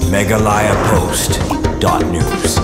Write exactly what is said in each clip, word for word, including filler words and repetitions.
Meghalaya Post dot news.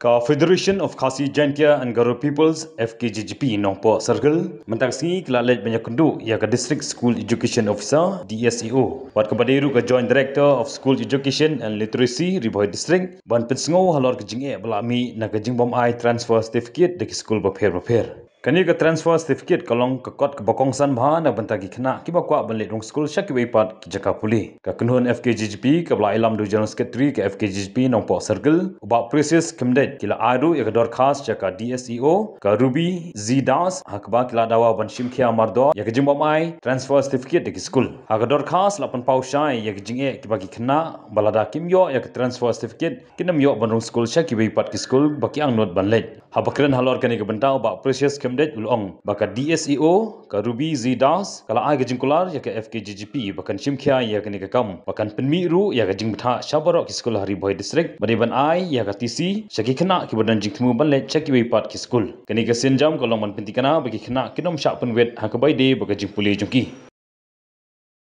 Ka Federation of Khasi Jaintia and Garo Peoples, F K G G P, Nongpoh Circle, mynta ka sngi ki la leit ban ïakynduh ïa ka District School Education Officer, D S E O, bad kaba dei ruh ka Joint Director of School Education and Literacy, Ri Bhoi District, ban pynsngew halor ka jingeh ba la mih na ka jingbym ai transfer certificate da ki skul bapher bapher. Kane ka transfer certificate ka long ka kot kaba kongsan bha na bynta ki khynnah kiba kwah ban leit rung skul sha kiwei pat ki jaka pule. Ka kynhun F K G G P kaba la ïalam da u General Secretary ka F K G G P Nongpoh Circle, u Bah Precious Khymdeit, ki la ai ruh ïa ka dorkhas sha ka D S E O, ka Ruby Z Das, ha kaba ki la dawa ban shim khia mardor ïa ka jingbym ai transfer certificate da ki skul. Ha ka dorkhas la pynpaw shai ïa ka jingeh kiba ki khynnah ba lada kim ïoh ïa ka transfer certificate kin ym ïoh ban rung skul sha kiwei pat ki skul ba ki angnud ban leit. Haba kren halor kane ka bynta, u Bah Precious Khymdeit u la ong ba ka D S E O, ka Ruby Z Das, ka la ai ka jingkular ïa ka F K G G P ba kan shim khia ïa kane ka kam, ba kan pynmih ruh ïa ka jingbthah sha baroh ki skul ha Ri Bhoi District, ba dei ban ai ïa ka T C sha ki khynnah kiba don jingthmu ban leit sha kiwei pat ki skul. Kane ka sienjam ka long ban pynthikna ba ki khynnah kin ym shah pynwit ha kaba ïadei bad ka jingpule jong ki.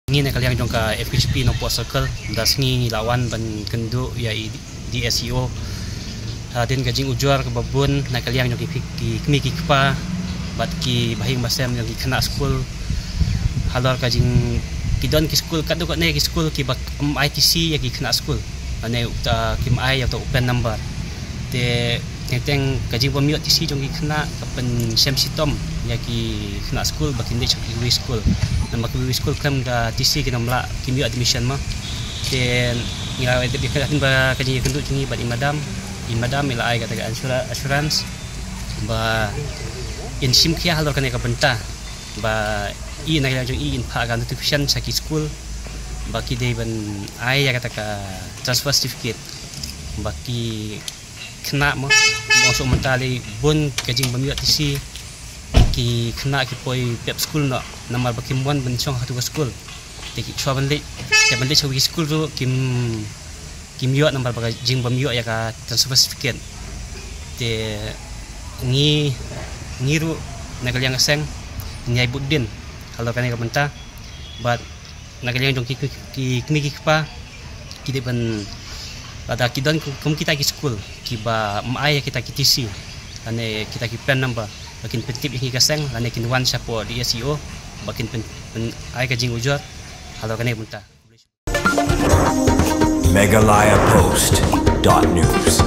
Ngi na ka liang jong ka F K G P Nongpoh Circle, mynta sngi ngi la wan ban kynduh ïa i D S E O. Hadien ka jingujor kaba bun na ka liang jong ki, ki kmie ki kpa bad ki bahaïing bahasem jong ki khynnah skul. Halor ka jing, ki don ki skul katto katne ki skul kiba ym ai T C ïa ki khynnah skul. Lane uta kim ai ïa uta u PEN number. Te teng teng ka jingbym ïoh T C jong ki khynnah ka pynshem shitom ïa ki khynnah skul ba kin leit sha kiwei skul. Namar kiwei skul khlem da T C kin ym lah, kim ïoh admission mo. Te ngi la dep ïa ka, ba ka jingïakynduh jong ngi bad i madam, i madam i la ai kata ka assura-, assurance ba in shim khia halor kane ka bynta, ba i na ka liang jong i in phah ka notification sha ki skul ba ki dei ban ai ïa kata ka transfer certificate ba ki khynnah mo, mo shu mynta lei bun ka jingbym ïoh T C, ki khynnah ki poi pep skul noh namar ba kim wan ban shong ha tu ka skul. Te ki shuwa ban leit, te ban leit sha ki skul ruh kim, kim ïoh namar ba ka jingbym ïoh ïa ka transfer certificate. Te ngi, ngi ruh na ka liang ka seng ngi ai bud dien halor kane ka bynta. Bad na ka liang jong ki, ki, ki kmie ki kpa ki dei ban, lada ki don kum, kum kita ki skul kiba ym ai ïa kita ki T C lane kita ki PEN number, ba kin pyntip ïa ngi ka seng lane kin wan shapoh D S E O ba kin pyn, pyn ai ka jingujor halor kane ka bynta. Meghalaya Post dot news.